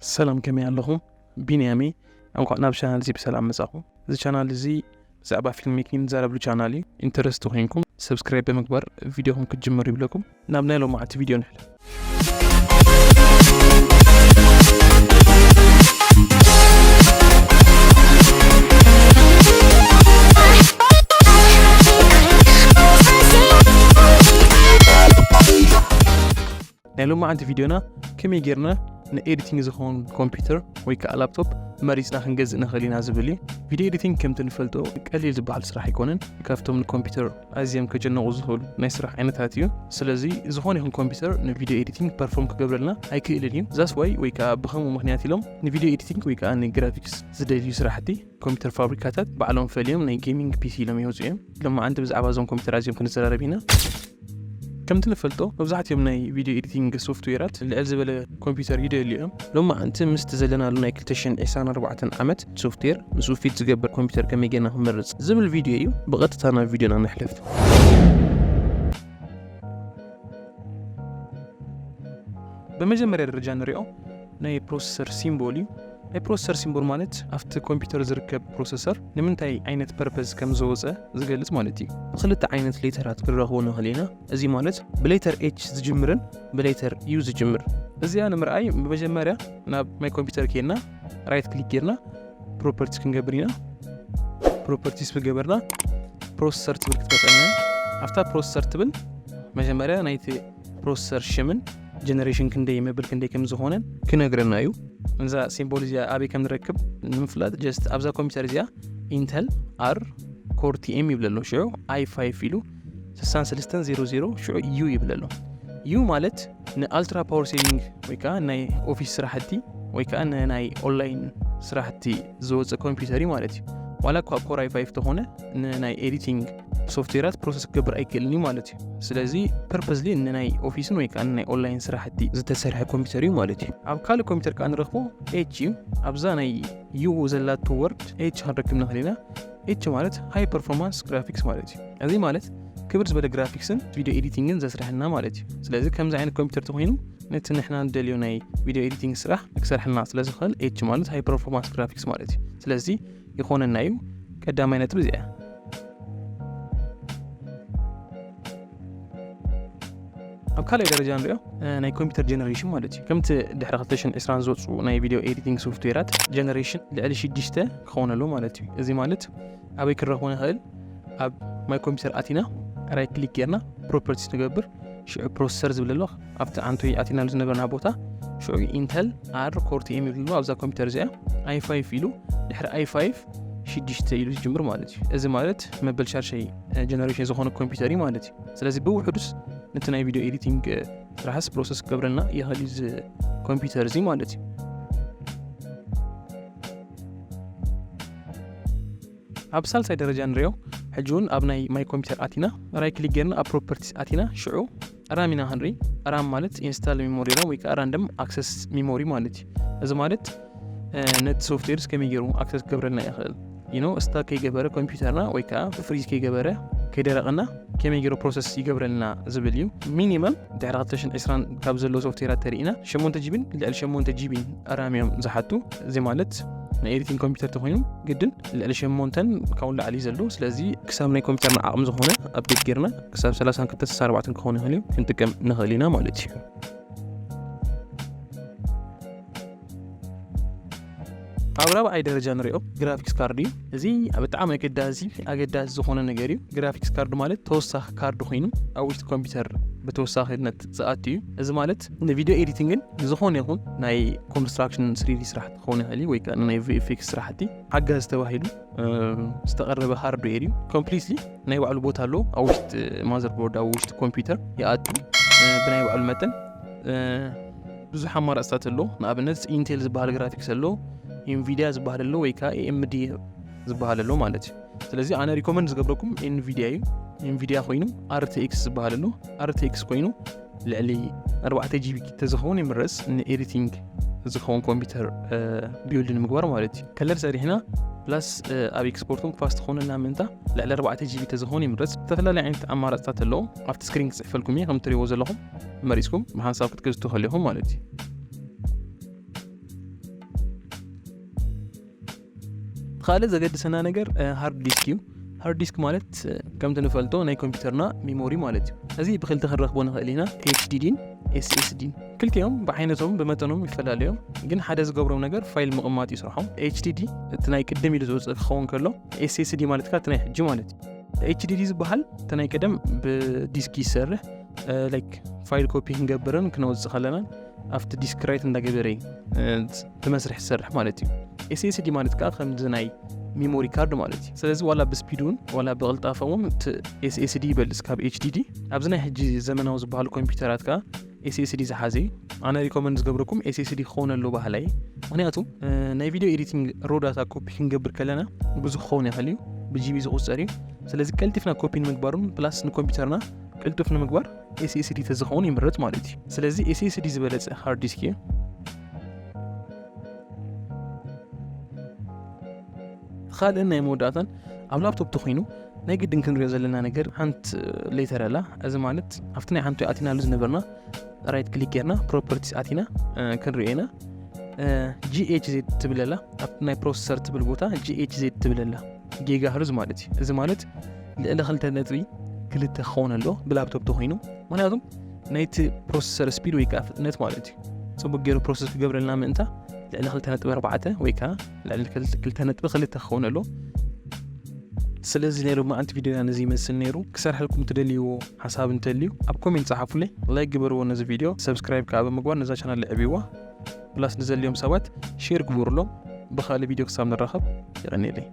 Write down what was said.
ሰላም፣ ከመይ ኣለኹም? ቢንያም እየ። እንኳዕ ናብ ቻናል እዚ ብሰላም መጻኹም። እዚ ቻናል እዚ ብዛዕባ ፊልም ሜኪንግ ዝዛረብሉ ቻናል እዩ። ኢንተረስት ኮይንኩም ሰብስክራይብ ብምግባር ቪድዮኹም ክትጅምሩ ይብለኩም። ናብ ናይ ሎማዓንቲ ቪድዮ ንሕለፍ። ናይ ሎማዓንቲ ቪድዮና ከመይ ጌርና ንኤዲቲንግ ዝኸውን ኮምፒውተር ወይ ከዓ ላፕቶፕ መሪፅና ክንገዝእ ንኽእል ኢና ዝብል እዩ። ቪድዮ ኤዲቲንግ ከምቲ ንፈልጦ ቀሊል ዝበሃል ስራሕ ኣይኮነን። ካብቶም ንኮምፒውተር ኣዝዮም ከጨንቑ ዝኽእሉ ናይ ስራሕ ዓይነታት እዩ። ስለዚ ዝኾነ ይኹን ኮምፒውተር ንቪድዮ ኤዲቲንግ ፐርፎርም ክገብረልና ኣይክእልን እዩ። ዛስ ዋይ ወይ ከዓ ብኸምኡ ምኽንያት ኢሎም ንቪድዮ ኤዲቲንግ ወይ ከዓ ንግራፊክስ ዝደልዩ ስራሕቲ ኮምፒውተር ፋብሪካታት ባዕሎም ፈልዮም ናይ ጌሚንግ ፒሲ ኢሎም የውፅኡ እዮም። ሎማዓንቲ ብዛዕባ እዞም ኮምፒውተር ኣዝዮም ክንዘራረብ ኢና። ከምቲ ንፈልጦ መብዛሕትኦም ናይ ቪድዮ ኤዲቲንግ ሶፍትዌራት ልዕል ዝበለ ኮምፒውተር ይደልዩ እዮም። ሎማዓንቲ ምስቲ ዘለናሉ ናይ ክልተ ሽሕን ዕስራን ኣርባዕተን ዓመት ሶፍትዌር ምስኡ ፊት ዝገብር ኮምፒውተር ከመይ ጌርና ክንመርጽ ዝብል ቪድዮ እዩ። ብቐጥታ ናብ ቪድዮና ንሕለፍ። ብመጀመርያ ደረጃ ንሪኦ ናይ ፕሮሰሰር ሲምቦል እዩ። ናይ ፕሮሰሰር ሲምቦል ማለት ኣብቲ ኮምፒውተር ዝርከብ ፕሮሰሰር ንምንታይ ዓይነት ፐርፐዝ ከም ዝወፀ ዝገልጽ ማለት እዩ። ብክልተ ዓይነት ሌተራት ክንረኽቦ ንኽእል ኢና። እዚ ማለት ብሌተር ኤች ዝጅምርን ብሌተር ዩ ዝጅምር። እዚኣ ንምርኣይ ብመጀመርያ ናብ ማይ ኮምፒውተር ኬድና ራይት ክሊክ ጌርና ፕሮፐርቲስ ክንገብር ኢና። ፕሮፐርቲስ ብገበርና ፕሮሰሰር ትብል ክትመፀና። ኣብታ ፕሮሰሰር ትብል መጀመርያ ናይቲ ፕሮሰሰር ሽምን ጀነሬሽን ክንደይ መብል ክንደይ ከም ዝኾነን ክነግረና እዩ። እዛ ሲምቦል እዚኣ ኣበይ ከም ንረክብ ንምፍላጥ ጀስት ኣብዛ ኮምፒውተር እዚኣ ኢንተል ኣር ኮር ቲ ኤም ይብለሎ ሽዑ ኣይ ፋይቭ ኢሉ ስሳን ሰለስተን ዜሮ ዜሮ ሽዑ ዩ ይብለሎ። ዩ ማለት ንኣልትራ ፓወር ሴቪንግ ወይ ከዓ ናይ ኦፊስ ስራሕቲ ወይ ከዓ ንናይ ኦንላይን ስራሕቲ ዝወፅእ ኮምፒውተር እዩ ማለት እዩ። ዋላ እኳ ኮር ኣይ ፋይቭ ተኾነ ንናይ ኤዲቲንግ ሶፍትዌራት ፕሮሰስ ክገብር ኣይክእልን እዩ ማለት እዩ። ስለዚ ፐርፐስሊ ንናይ ኦፊስን ወይ ከዓ ንናይ ኦንላይን ስራሕቲ ዝተሰርሐ ኮምፒውተር እዩ ማለት እዩ። ኣብ ካልእ ኮምፒውተር ከዓ ንረኽቦ ኤች እዩ። ኣብዛ ናይ ዩ ዘላቶ ወርድ ኤች ክንረክብ ንኽእል ኢና። ኤች ማለት ሃይ ፐርፎርማንስ ግራፊክስ ማለት እዩ። እዚ ማለት ክብር ዝበለ ግራፊክስን ቪድዮ ኤዲቲንግን ዘስርሐልና ማለት እዩ። ስለዚ ከምዚ ዓይነት ኮምፒውተር ተኮይኑ ነቲ ንሕና ንደልዮ ናይ ቪድዮ ኤዲቲንግ ስራሕ ክሰርሐልና ስለ ዝኽእል ኤች ማለት ሃይ ፐርፎርማንስ ግራፊክስ ማለት እዩ። ስለዚ ይኾነና እዩ። ቀዳማይ ነጥብ እዚኣ እያ። ኣብ ካልኣይ ደረጃ ንሪኦ እ፣ ናይ ኮምፒውተር ጀነሬሽን ማለት እዩ። ከምቲ ድሕሪ ክልተ ሽሕን ዕስራን ዝወፁ ናይ ቪድዮ ኤዲቲንግ ሶፍትዌራት ጀነሬሽን ልዕሊ ሽዱሽተ ክኸውን ኣለዎ ማለት እዩ። እዚ ማለት ኣበይ ክንረኽቦ ንኽእል? ኣብ ማይ ኮምፒውተር ኣቲና ራይት ክሊክ ጌርና ፕሮፐርቲስ ንገብር። ሽዑ ፕሮሰሰር ዝብል ኣሎ ኣብቲ ዓንቶይ ኣቲናሉ ዝነበርና ቦታ። ሽዑ ኢንተል ኣር ኮር ቲ ኤም ይብል ኣሎ ኣብዛ ኮምፒውተር እዚኣ። ኣይ ፋይቭ ኢሉ ድሕሪ ኣይ ፋይቭ ሽዱሽተ ኢሉ ዝጅምር ማለት እዩ። እዚ ማለት መበል ሻድሻይ ጀነሬሽን ዝኾነ ኮምፒውተር እዩ ማለት እዩ። ስለዚ ብውሕዱስ ነቲ ናይ ቪድዮ ኤዲቲንግ ስራሕስ ፕሮሰስ ክገብረልና ይኽእል እዩ እዚ ኮምፒውተር እዚ ማለት እዩ። ኣብ ሳልሳይ ደረጃ ንሪኦ። ሕጂ እውን ኣብ ናይ ማይ ኮምፒውተር ኣቲና ራይ ክሊክ ጌርና ኣብ ፕሮፐርቲስ ኣቲና ሽዑ ራም ኢና ክንርኢ። ራም ማለት ኢንስታል ሜሞሪ ራም ወይ ከዓ ራንደም ኣክሰስ ሜሞሪ ማለት እዩ። እዚ ማለት እ፣ ነቲ ሶፍትዌርስ ከመይ ገይሩ ኣክሰስ ክገብረልና ይኽእል? ዩ ኖ ስታክ ከይገበረ ኮምፒውተርና ወይ ከዓ ፍሪዝ ከይገበረ ከይደረቐና ከመይ ገይሩ ፕሮሰስ ይገብረልና ዝብል እዩ። ሚኒመም ድሕሪ ክልተ ሽሕን ዕስራን ካብ ዘለዉ ሶፍትዌራት ተሪእና ሸሞንተ ጂቢን ልዕሊ ሸሞንተ ጂቢን ራም እዮም ዝሓቱ። እዚ ማለት ናይ ኤዲቲንግ ኮምፒውተር ተኮይኑ ግድን ልዕሊ ሸሞንተን ካብኡ ንላዕሊ እዩ ዘሎ። ስለዚ ክሳብ ናይ ኮምፒውተርና ዓቕሚ ዝኾነ ኣፕዴት ጌርና ክሳብ ሰላሳን ክልተ ስሳ ኣርባዕተን ክኸውን ይኽእል እዩ ክንጥቀም ንኽእል ኢና ማለት እዩ። ኣብ ራብዓይ ደረጃ ንሪኦ ግራፊክስ ካርድ እዩ። እዚ ብጣዕሚ ኣገዳሲ ኣገዳሲ ዝኾነ ነገር እዩ። ግራፊክስ ካርድ ማለት ተወሳኺ ካርድ ኮይኑ ኣብ ውሽጢ ኮምፒውተር ብተወሳኺነት ዝኣቱ እዩ። እዚ ማለት ንቪድዮ ኤዲቲንግን ንዝኾነ ይኹን ናይ ኮንስትራክሽን ስሪዲ ስራሕቲ ክኸውን ይኽእል እዩ ወይ ከዓ ናይ ቪኤፍኤክስ ስራሕቲ ሓጋዚ ተባሂሉ እ፣ ዝተቐረበ ሃርድዌር እዩ። ኮምፕሊትሊ ናይ ባዕሉ ቦታ ኣለዎ ኣብ ውሽጢ ማዘርቦርድ ኣብ ውሽጢ ኮምፒውተር ይኣቱ። እ፣ ብናይ ባዕሉ መጠን እ፣ ብዙሕ ኣማራፅታት ኣለዎ። ንኣብነት ኢንቴል ዝበሃል ግራፊክስ ኣሎ፣ ኢንቪዲያ ዝበሃል ኣሎ ወይ ከዓ ኤኤምዲ ዝበሃል ኣሎ ማለት እዩ። ስለዚ ኣነ ሪኮመንድ ዝገብረኩም ኤንቪዲያ እዩ። ኤንቪዲያ ኮይኑ ኣርቲኤክስ ዝበሃል ኣሎ። ኣርቲኤክስ ኮይኑ ልዕሊ ኣርባዕተ ጂቢ ተዝኸውን ይምረፅ ንኤዲቲንግ ዝኸውን ኮምፒውተር ቢውልድ ንምግባር ማለት እዩ። ከለር ሰሪሕና ፕላስ ኣብ ኤክስፖርቱን ፋስት ክኾነልና ምእንታ ልዕሊ ኣርባዕተ ጂቢ ተዝኸውን ይምረፅ። ዝተፈላለዩ ዓይነት ኣማራፅታት ኣለዉ። ኣብቲ ስክሪን ክፅሕፈልኩም እየ ከም ትሪእዎ ዘለኹም መሪፅኩም ብሓንሳብ ክትገዝቱ ከሊኹም ማለት እዩ። ካልእ ዘገድሰና ነገር ሃርድ ዲስክ እዩ። ሃርድ ዲስክ ማለት ከምቲ ንፈልጦ ናይ ኮምፒውተርና ሚሞሪ ማለት እዩ። እዚ ብክልተ ክንረክቦ ንኽእል ኢና፣ ኤችዲዲን ኤስኤስዲን። ክልቲኦም ብዓይነቶም ብመጠኖም ይፈላለዮም፣ ግን ሓደ ዝገብሮም ነገር ፋይል ምቕማጥ እዩ ስርሖም። ኤችዲዲ እቲ ናይ ቅድም ኢሉ ዝወፅእ ክኸውን ከሎ፣ ኤስኤስዲ ማለት ከዓ እቲ ናይ ሕጂ ማለት እዩ። ኤችዲዲ ዝበሃል እቲ ናይ ቀደም ብዲስክ ይሰርሕ፣ ላይክ ፋይል ኮፒ ክንገብርን ክነወፅእ ከለና ኣብቲ ዲስክ ራይት እንዳገበረ እዩ ትመስርሕ ትሰርሕ ማለት እዩ። ኤስኤስዲ ማለት ከዓ ከምዚ ናይ ሚሞሪ ካርድ ማለት እዩ። ስለዚ ዋላ ብስፒድ እውን ዋላ ብቕልጣፈ እውን እቲ ኤስኤስዲ ይበልፅ ካብ ኤችዲዲ። ኣብዚ ናይ ሕጂ ዘመናዊ ዝበሃሉ ኮምፒውተራት ከዓ ኤስኤስዲ ዝሓዘ እዩ። ኣነ ሪኮመንድ ዝገብረኩም ኤስኤስዲ ክኸውን ኣለዎ ባህላይ። ምክንያቱ ናይ ቪዲዮ ኤዲቲንግ ሮ ዳታ ኮፒ ክንገብር ከለና ብዙ ክኸውን ይኽእል እዩ፣ ብጂቢ ዝቁፀር እዩ። ስለዚ ቀልጢፍና ኮፒ ንምግባሩን ፕላስ ንኮምፒውተርና ቅልጡፍ ንምግባር ኤስኤስዲ ተዝኸውን ይምረፅ ማለት እዩ። ስለዚ ኤስኤስዲ ዝበለፀ ሃርድ ዲስክ እዩ። ካልእን ናይ መወዳእታን ኣብ ላፕቶፕ ተኮይኑ ናይ ግድን ክንሪኦ ዘለና ነገር ሓንቲ ሌተር ኣላ። እዚ ማለት ኣብቲ ናይ ሓንቲ ኣቲናሉ ዝነበርና ራይት ክሊክ ጌርና ፕሮፐርቲስ ኣቲና ክንሪኦ ኢና። ጂኤችዜድ ትብለላ ኣብቲ ናይ ፕሮሰሰር ትብል ቦታ ጂኤችዜድ ትብለላ ጌጋ ህርዝ ማለት እዩ። እዚ ማለት ልዕሊ ክልተ ነጥቢ ክልተ ክኸውን ኣሎ ብላፕቶፕ ተኮይኑ፣ ምክንያቱም ናይቲ ፕሮሰሰር ስፒድ ወይ ከዓ ፍጥነት ማለት እዩ። ፅቡቅ ገይሩ ፕሮሰስ ክገብረልና ምእንታ ልዕሊ ክልተ ነጥቢ ኣርባዕተ ወይ ከዓ ልዕሊ ክልተ ነጥቢ ክልተ ክኸውን ኣሎ። ስለዚ ናይ ሎማዓንቲ ቪዲዮና ነዚ ይመስል ነይሩ። ክሰርሐልኩም ትደልይዎ ሓሳብ እንተልዩ ኣብ ኮሜንት ጸሓፉለይ፣ ላይክ ግበርዎ ነዚ ቪዲዮ፣ ሰብስክራይብ ከዓ ብምግባር ነዛ ቻናል ልዕብዋ፣ ፕላስ ንዘልዮም ሰባት ሼር ግበሩሎም። ብኻልእ ቪዲዮ ክሳብ ንራኸብ የቐንየለይ።